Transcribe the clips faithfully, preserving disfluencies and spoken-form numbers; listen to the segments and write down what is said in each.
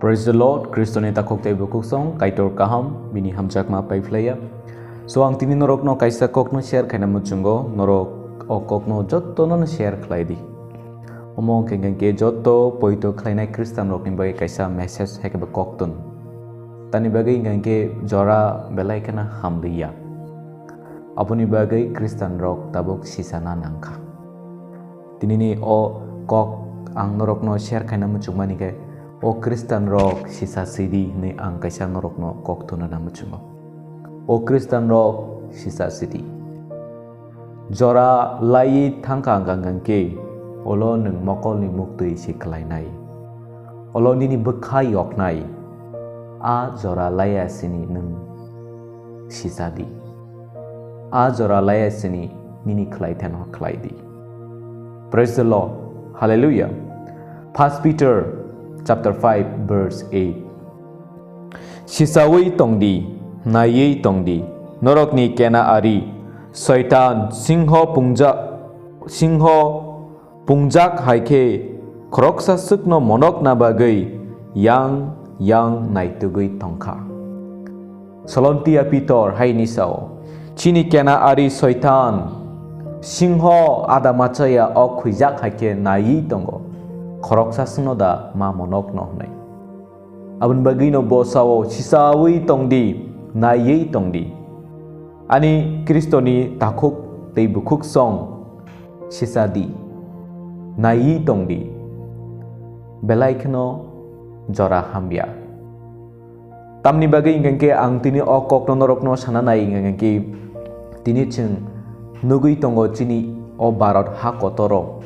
Praise the Lord, Kristoni takhuk tei bukhuk song, Kaitor kaham, bini hamjakma paiphlaiya. So, ang tini norokno kaisa kokno share khaina muchungo, norok o kokno jottono share khlai di. Omo hwnkhe hwnkhe joto poito khlainai Khristanrokni bagwi kaisa message hai khe bo koktun. Tani bagwi hwnkhe jora belai kheno hamliya. Aboni bagwi Khristanrok tabuk sisana nangkha. Tinini o kok ang norokno share khaina muchungmani khe, o Khristanrok sisa sidi hwnwi ang kaisa norokno kok thunana muchungo. O Khristanrok sisa sidi. Jora laiwi thangkha hwnkha hwnkhe, olo nwng mokolni muktwi se khlainai. Olo nini bwkha yoknai. A jora laiya sini nwng sisa di. A jora laiya sini nini khlai thano khlai di. Praise the Lord. Hallelujah. First Peter chapter five verse eight. Sisawi tongdi, naiwi tongdi, norokni kena ari, Soitan, singho pungja, singho pungjak hai khe khoroksa swkno monokna bagwi yang yang naitugwi tongkha. Solontia Pitor haini sao, chini kena ari Soitan, singho ada machaya o khwijak hai khe naiwi tongo, khoroksa swkno da ma monokno hwnwi. Aboni bagwino bo sao, sisawi tongdi, naiwi tongdi. Ani Kristoni takhuk tei bukhuk song sisa di, naiwi tongdi. Belai kheno jora hamya. Tamni bagwi hwnkhe ang tini o kokno norokno sana nai hwnkhe tini chwng nugwi tongo chini o Bharat ha kotoro.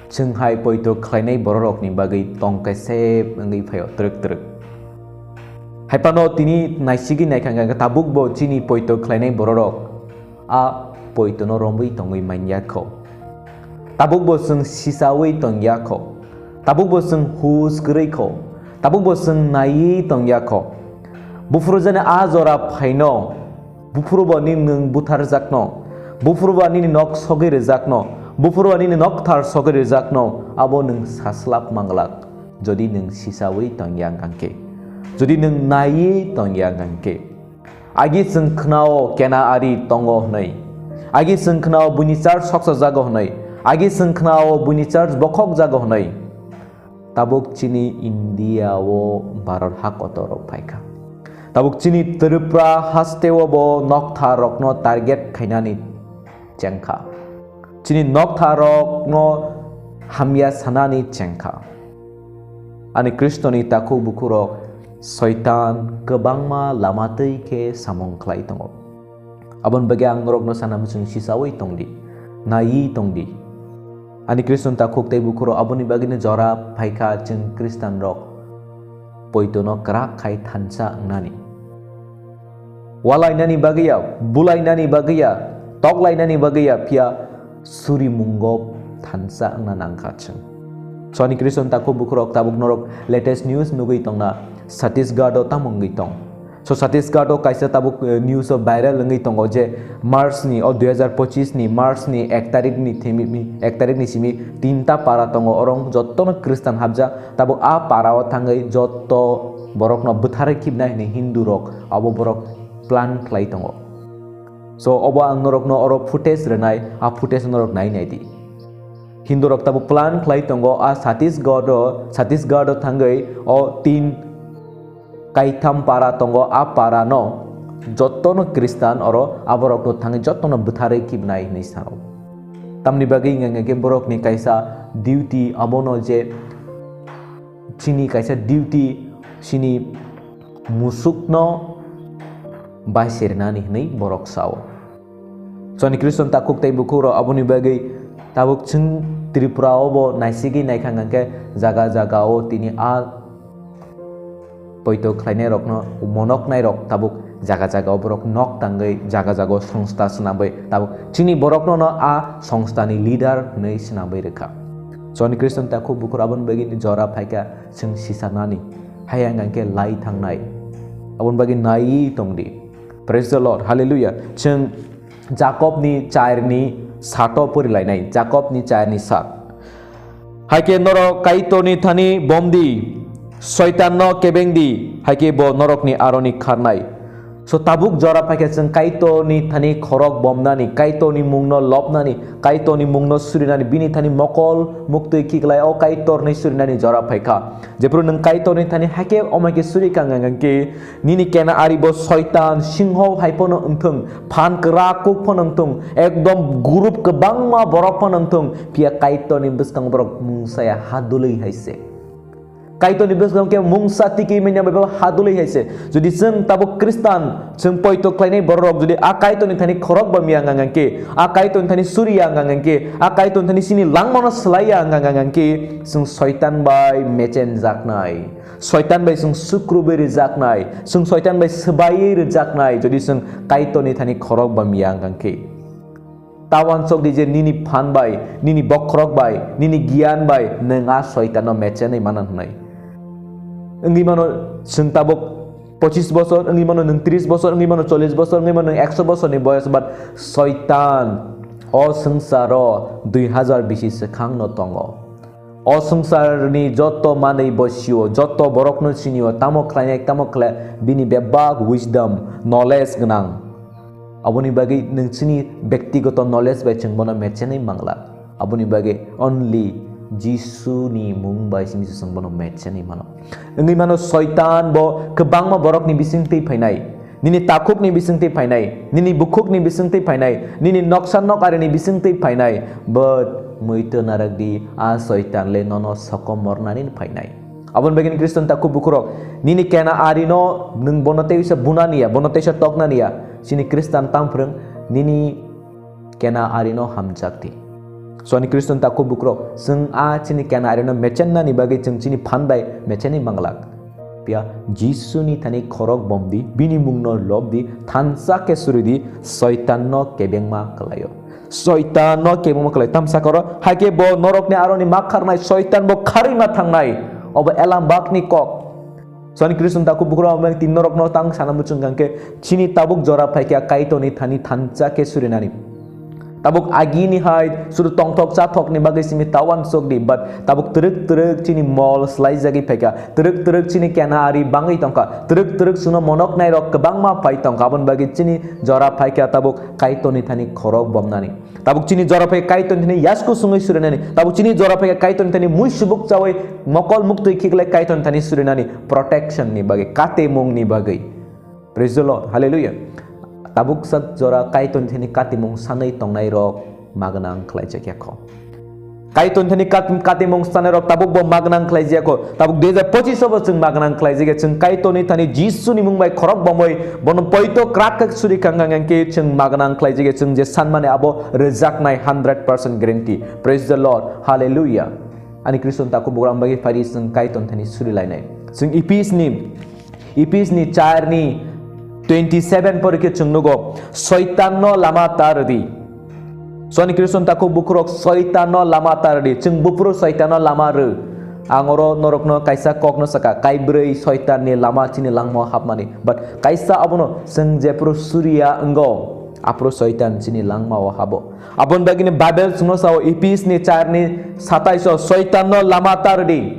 Chwng hai poito khlainai bororokni bagwi tong kaisep wngwi phaio twrwk twrwk. Hai phano tini naisigwi naikha hwnkhe tabukbo chini poito khlainai bororok a poitono romwi tongwi manya kho. Tabukbo chwng sisawi tongya kho. Tabukbo chwng hus kwrwi kho. Tabukbo chwng naiwi tongya kho. Buphuru jani a jora phaino, buphuru bo nini nwng butharjakno, buphuru bo nini nok sogwi rwjakno, buphuru bo nini nokthar sogwi rwjakno, abo nwng saslap manglak, jodi nwng sisawi tongya hwnkhe, jodi nwng naiwi tongya hwnkhe. Agi chwng khnao kena ari tongo hwnwi, agi chwng khnao buini church soksa jago hwnwi, agi chwng khnao buini church bokhok jago hwnwi. Tabuk chini India o Bharat ha kotor rok phaikha. Tabuk chini Tripura haste o bo nokthar rokno target khainani chengkha. Chini nokthar rokno hamya sanani chengkha. Ani Kristoni takhuk bukhurok Soitan kwbangma lama twi khe samung khlai tongo. Aboni bagwi ang norokno sana muchung sisawi tongdi, naiwi tongdi. Ani Khristan takhuk tei bukhuro aboni bagwino jora phaikha chwng Khristanrok poitono kwrak khai thansa wngnani. Walainani bagwi ya, bulainani bagwi ya, toklainani bagwi ya, phiya surimungo thansa wngna nangkha chwng. So ani Khristan takhuk bukhurok tabuk norok latest news nugwi tongna Chhattisgarh o tamo wngwi tong. So Chhattisgarh o kaisa tabuk, eh, news o viral wngwi tongo je March ni, o dui hazar pochis ni March ni ek tarik ni thimi, ek tarik ni simi tinta para tongo, orong jottono Khristan habjak, tabuk a para o thangwi jotto borokno bwtharwi khibnai hwnwi Hindu rok abo borok plan khlai tongo. So obo ang norokno oro footage rwnai, a footage norok nai nai di. Hindu rok tabuk plan khlai tongo a Chhattisgarh o, Chhattisgarh o thangwi o tin kaitham para tongo, a para no jottono Khristan oro aborok no thangwi jottono bwtharwi khibnai hwnwi sano. Tamni bagwi hwnka hwnkhe borokni kaisa duty abono je chini kaisa duty chini musukno baisirnani hwnwi borok sao. Choni Khristan takhuk tei bukhuk rok aboni bagwi tabuk chwng Tripura o bo naisigwi naikha hwnkhe jaga jaga o tini a poito khlainai rokno monoknai rok tabuk jaga jaga o borok nok tangwi jaga jaga o songsta swnamwi tabuk chini borokno no a songstani leader hwnwi swnamwi rwkha. Choni Khristan takhuk bukhuk aboni bagwi ni jora phaikha chwng sisarnani haya hwnkhe lai thangnai aboni bagwi naiwi tongdi. Praise the Lord, hallelujah. Chwng Jakobni chairni sato porilainai, Jakobni chairni sat. Haikhe norok Kaitorni thani bomdi, Soitanno kebeng di, hai khe bo norokni aroni kharnai. So tabuk jora phaikha chwng Kaitorni thani khorok bomnani, Kaitorni mungno lobnani, Kaitorni mungno surinani, bini thani mokol muktwi khiklai o Kaitorni surinani jora phaikha. Jephru nwng Kaitorni thani hai khe omai khe suri kang kang khe nini kena ari bo Soitan singho hai phano wngthung, phan kwrak kuk phano wngthung, ekdom group kwbangma borok phano wngthung, phiya Kaitorni bwskango borok mungsaya hadulwi hai se. Kaitorni bwskango khe mungsa tiki manya bai bo hadulwi hai se. Jodi chwng tabuk Khristan, chwng poito khlainai borok rok jodi a Kaitorni thani khorok ba miya wngkha khe, a Kaitorni thani suriya wngkha khe, a Kaitorni thani chini langmano swlaiya wngkha khe, chwng Soitan bai mechenjaknai. Soitan bai chwng sukrubai rwjaknai. Chwng Soitan bai swbaiwi rwjaknai. Jodi chwng Kaitorni thani khorok ba miya wngkha khe. Ta uansuk di je nini phan bai, nini bokhorok bai, nini giyan bai nwng a Soitanno mechenwi mano hwnwi. Wngwi mano chwng tabuk pochis bosor, wngwi mano nwng tris bosor, wngwi mano chollis bosor, wngwi mano nwng ekso bosorni boyos, but Soitan o swngcharo dui hajar bisi swkangno tongo. O swngcharni joto manwi bo sio, joto borokno sinio, tamo khlainai, tamo khlai, bini bebak wisdom, knowledge gwnang. Aboni bagwi nwng chini bektigoto knowledge bai chwng bono mechenwi manglak. Aboni bagwi only Jisuni mung bai simi se chwng bono mechenwi mano. Wngwi mano Soitan bo kwbangma borokni bisingtwi phainai. Nini takhukni bisingtwi phainai, nini bukhukni bisingtwi phainai, nini noksa nok arini bisingtwi phainai, but muitu narak di, a Soitan le nono sokomornani phainai. Aboni bagwi Khristan takhuk bukhurok, nini kena arino nwng bono teisa bunani ya, bono teisa toknani ya, chini Khristan tamphwrwng nini kena arino hamjak di. So ani Khristan takhuk bukhurok, chwng a chini kena arino mechennani bagwi chwng chini phan bai mechenwi manglak. Phiya Jisuni thani khorok bom di, bini mungno lob di, thansa khe suri di, Soitanno kebengma khlaio. Soitanno kebengma khlai tamsa koro, hai khe bo norokni aroni ma kharnai, Soitan bo kharwi ma thangnai. Obo Elambakni kok. Soni Khristan takhuk bukhurok ang tin norokno tang sana muchung kang khe chini tabuk jora phaikha Kaitorni thani thansa khe surinani. Tabuk agini hai suru tongthok chathokni bagwi simi ta uansuk di, but tabuk twrwk twrwk chini mol swlaijagwi phaikha, twrwk twrwk chini kena ari bangwi tongkha, twrwk twrwk chwngno monok nairok kwbangma phai tongkha, aboni bagwi chini jora phaikha tabuk Kaitorni thani khorok bomnani. Tabuk chini jora phai Kaitorni thani yasku sungwi surinani. Tabuk chini jora phai Kaitorni thani mui subuk chawi mokol muktwi khiklai Kaitorni thani surinani protection ni bagwi, katimung ni bagwi. Praise the Lord. Hallelujah. Tabuk sak jora Kaitorni thani katimung sanwi tongnai rok magwnang khlai jakya kho. Kaitorni thani kat-, katimung sanai rok tabuk bo magwnang khlai jakya kho. Tabuk dui hajar pochisho bo chwng magwnang khlai jakya. Chwng Kaitorni thani Jisuni mung bai khorok bomwi bono poito krak krak suri kang kang khe chwng magwnang khlai jakya. Chwng je sanmani abo rwjaknai hundred percent guarantee. Praise the Lord. Hallelujah. Ani Khristan takhuk bukhurok bagwi phari chwng Kaitorni thani suri lainai. Chwng Ephes ni Ephes ni char ni twenty seven pori khe chwng nugo, Soitanno lama ta rwdi. Soni Khristan takhuk bukhurok Soitanno lama ta rwdi. Chwng buphuru Soitanno lama rw. Ang oro norokno kaisa kokno saka, kaibrwi Soitanni lama chini langmao hapmani. But kaisa abono chwng jephuru suriya wngo, aphuru Soitan chini langmao habo. Aboni bagwino Bible chwngno sao, Ephes ni char ni satais o, Soitanno lama ta rwdi.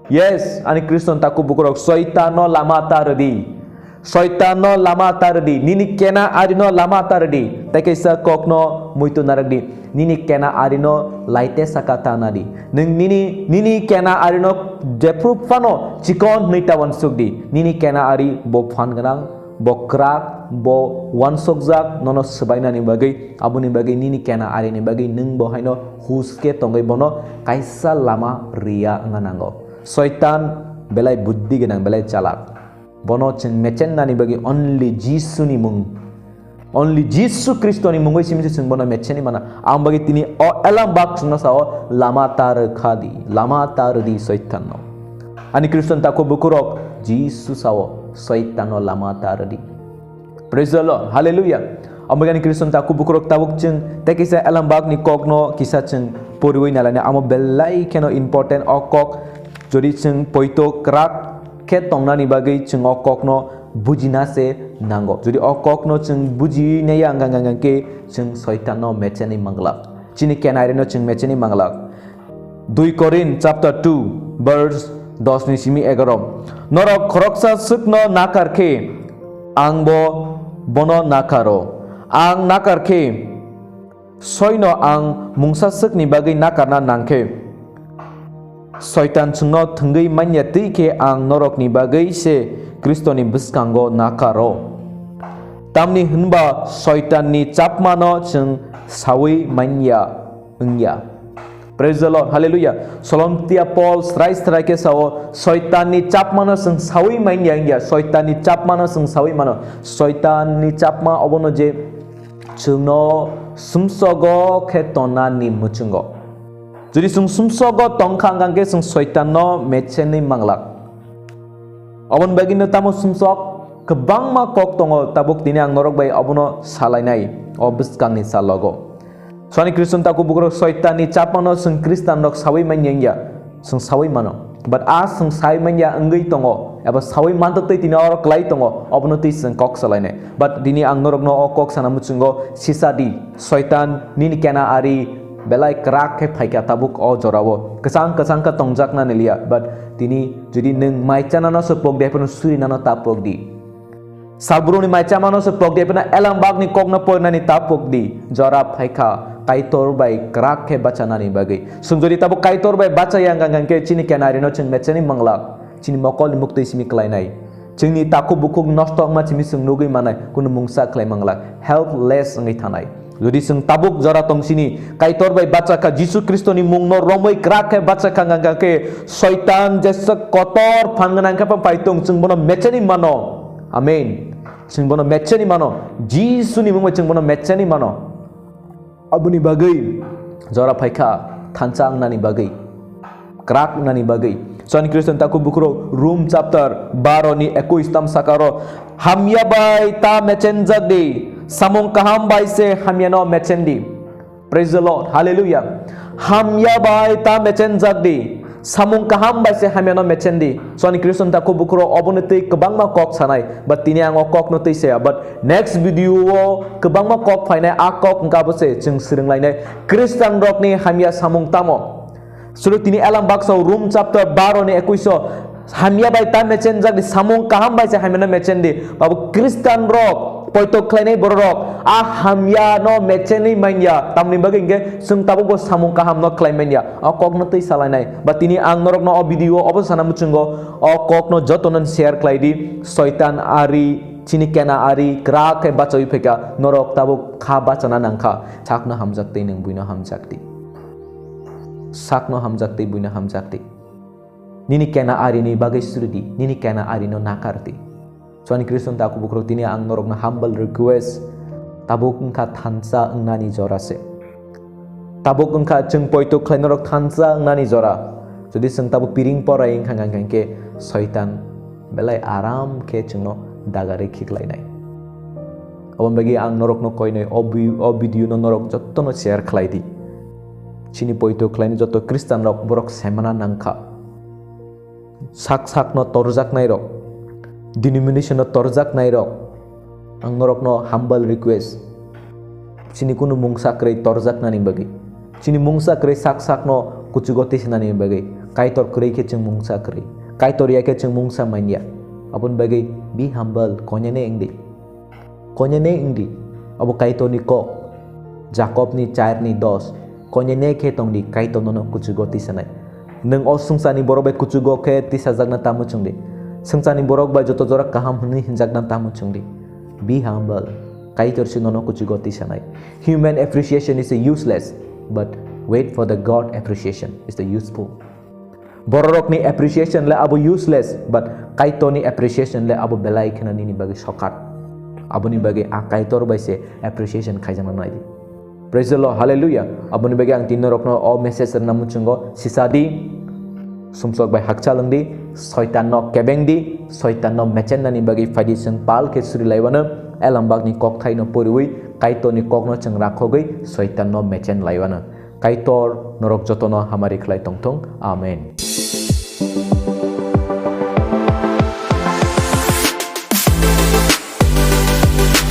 Yes, ani Khristan takhuk bukhurok, Soitanno lama ta rwdi. Soitanno lama ta rwdi. Nini kena arino lama ta rwdi. Tei kaisa kokno muitu narwkdi. Nini kena arino laite saka ta nadi. Nwng nini, nini kena arino jephru phano chikon hwnwi ta uansukdi. Nini kena ari bo phan gwnang, bo kwrak, bo uansukjak, nono swbainani bagwi, aboni bagwi nini kena arini bagwi nwng bo haino hus khe tongwi bono kaisa lama riya wngna nango. Soitan belai buddhi gwnang, belai chalak. Bono chwng mechennani bagwi only Jisuni mung, only Jisu Khristoni mungwi simi se chwng bono mecheni mana. Ang bagwi tini o Elambak chwngno sao, lama ta rwkha di, lama ta rwdi Soitanno. Ani Khristan takhuk bukhurok, Jisu sao, Soitanno lama ta rwdi. Praise the Lord. Hallelujah. Amogani Khristan takhuk bukhurok tabuk chwng tei kisa Elambakni kokno kisa chwng poriwi nalaina. Amo belai kheno important o kok. Jodi chwng poito kwrak khe tongnani bagwi chwng o kokno bujina se nango. Jodi o kokno chwng buji naiya wngkha, wngkha, wngkha khe chwng Soitanno mecheni manglak. Chini kenairino chwng mecheni manglak. Dui Korin chapter two verse Dos ni simi egaro. Norok khoroksa swkno nakar khe, angbo bono nakaro. Ang nakar khe, soino ang mungsa swkni bagwi nakarna nang khe, Soitan chwngno thwngwi manya twi khe ang norokni bagwi se Khristoni bwskango nakaro. Tamni hwnba Soitanni chapmano chwng sawi manya wngya. Praise the Lord. Hallelujah. Solomtia Paul srai srai khe sao, Soitanni chapmano chwng sawi manya wngya. Soitanni chapmano chwng sawi mano. Soitanni chapma obono je chwngno sumsogo khe tonani muchungo. Jodi chwng sumsogo tongkha hwnkha khe chwng Soitanno mechenwi manglak. Oboni bagwino tamo sumsok kwbangma kok tongo, tabuk tini ang norok bai obono salainai o bwskangni salogo. Swani Khristan taku bukrok Soitanni chapmano chwng Khristanrok sawi manya wngya, chwng sawi mano. But a chwng sawi manya wngwi tongo, eba sawi mantwi tini oro klai tongo, obono twi chwng kok salainai. But tini ang norokno o kok sana muchungo sisa di, Soitan nini kena ari belai kwrak khe phaikha tabuk o jorao. Kwchang kwchang khe tongjaknani liya, but tini jodi nwng mai chanano se pok di, haphano surinano ta pok di. Salbrumni mai chamano se pok di, haphano elambakni kokno porinani ta pok di. Jora phaikha Kaitor bai kwrak khe bachanani bagwi. Chwng jodi tabuk Kaitor bai bachaya wngkha khe chini kenarino chwng mechenwi manglak. Chini mokolni muktwi simi klainai. Chwngni takhuk bukhuk nosto wngma simi chwng nugwi manai, kunu mungsa khlai manglak, helpless wngwi thanai. Jodi chwng tabuk jora tongsini, Kaitor bai bachakha, Jisu Khristoni mungno romwi kwrak khe bachakha wngkha khe, Soitan jesa kotor phan gwnang khe paitung, chwng bono mechenwi mano. Amen. Chwng bono mechenwi mano. Jisuni mung bai chwng bono mechenwi mano. Aboni bagwi jora phaikha thansa wngnani bagwi, kwrak wngnani bagwi. Swani Khristan taku bukhurok Rom chapter baro ni ekwis tam sakaro, hamya bai ta mechenjak di, samung kaham bai se hamyano mechen di. Praise the Lord. Hallelujah. Hamya bai ta mechenjak di. Samung kaham bai se hamyano mechen di. Swani Khristan taku bukhurok obono twi kwbangma kok sanai. But tini ang o kokno twi saya. But next video o kwbangma kok phainai, a kok wngkha bo se chwng swrwnglainai. Khristanrokni hamya samung tamo? Suru tini elam baksa Rom chapter baro ni ekwis o, hamya bai ta mechenjak di, samung kaham bai se hamyano mechen di. Babu Khristanrok poito khlainai bororok a hamyano mechenwi manya. Tamni bagwi hwnkhe chwng tabukbo samung kahamno khlai manya. O kokno twi salainai. Ba tini ang norokno o video obo sana muchungo, o kokno jotono share khlai di. Soitan ari, chini kena ari kwrak khe bachawi phaikha, norok tabuk kha bachana nangkha. Sakno hamjak twi nwng buino hamjak di. Sakno hamjak twi buino hamjak di. Nini kena arini bagwi suri di, nini kena arino nakar di. Swani Khristan taku bukhurok tini ang norokno humble request, tabuk wngkha thansa wngnani jora se. Tabuk wngkha chwng poito khlai norok thansa wngnani jora. Jodi chwng tabuk piring porai wngkha hwnkha khe Soitan belai aram khe chwngno dagarwi khiklainai. Aboni bagwi ang norokno koinai o vi-, o video no norok jottono share khlai di. Chini poito khlainai joto Khristanrok borok semana nangkha. Sak sakno torjaknairok, denomination no torjaknairok, ang norokno humble request, chini kunu mungsa kwrwi torjaknani bagwi, chini mungsa kwrwi sak sakno kuchugo tisanani bagwi, Kaitor kwrwi khe chwng mungsa kwrwi, Kaitor ya khe chwng mungsa manya. Aboni bagwi be humble, koinene wng di. Koinene wng di, abo Kaitorni kok. Jakobni char ni dos. Koinene khe tong di, Kaitor nono kuchugo tisanai. Nwng o swngcharni borok bai kuchugo khe tisajakna tamo chwng di. Swngcharni borok bai joto jora kaham hwnwi hwnjakna tamo chwng di. Be humble. Kaitor se nono kuchugo tisanai. Human appreciation is a useless, but wait for the God appreciation is the useful. Bororokni appreciation le abo useless, but Kaitorni appreciation le abo belai kheno nini bagwi sokat. Aboni bagwi a Kaitor bai se appreciation khaijakna nai di. Praise the Lord, hallelujah. Aboni bagwi ang tini norokno o message rwna muchungo sisa di, sumsok bai hakchal wng di, Soitanno kebeng di, Soitanno mechennani bagwi phai di, chwng pal khe suri laiwano, elambakni kokthaino poriwi, Kaitorni kokno chwng rakhogwi Soitanno mechen laiwano. Kaitor norok jotono hamari khlai tongthung. Amen.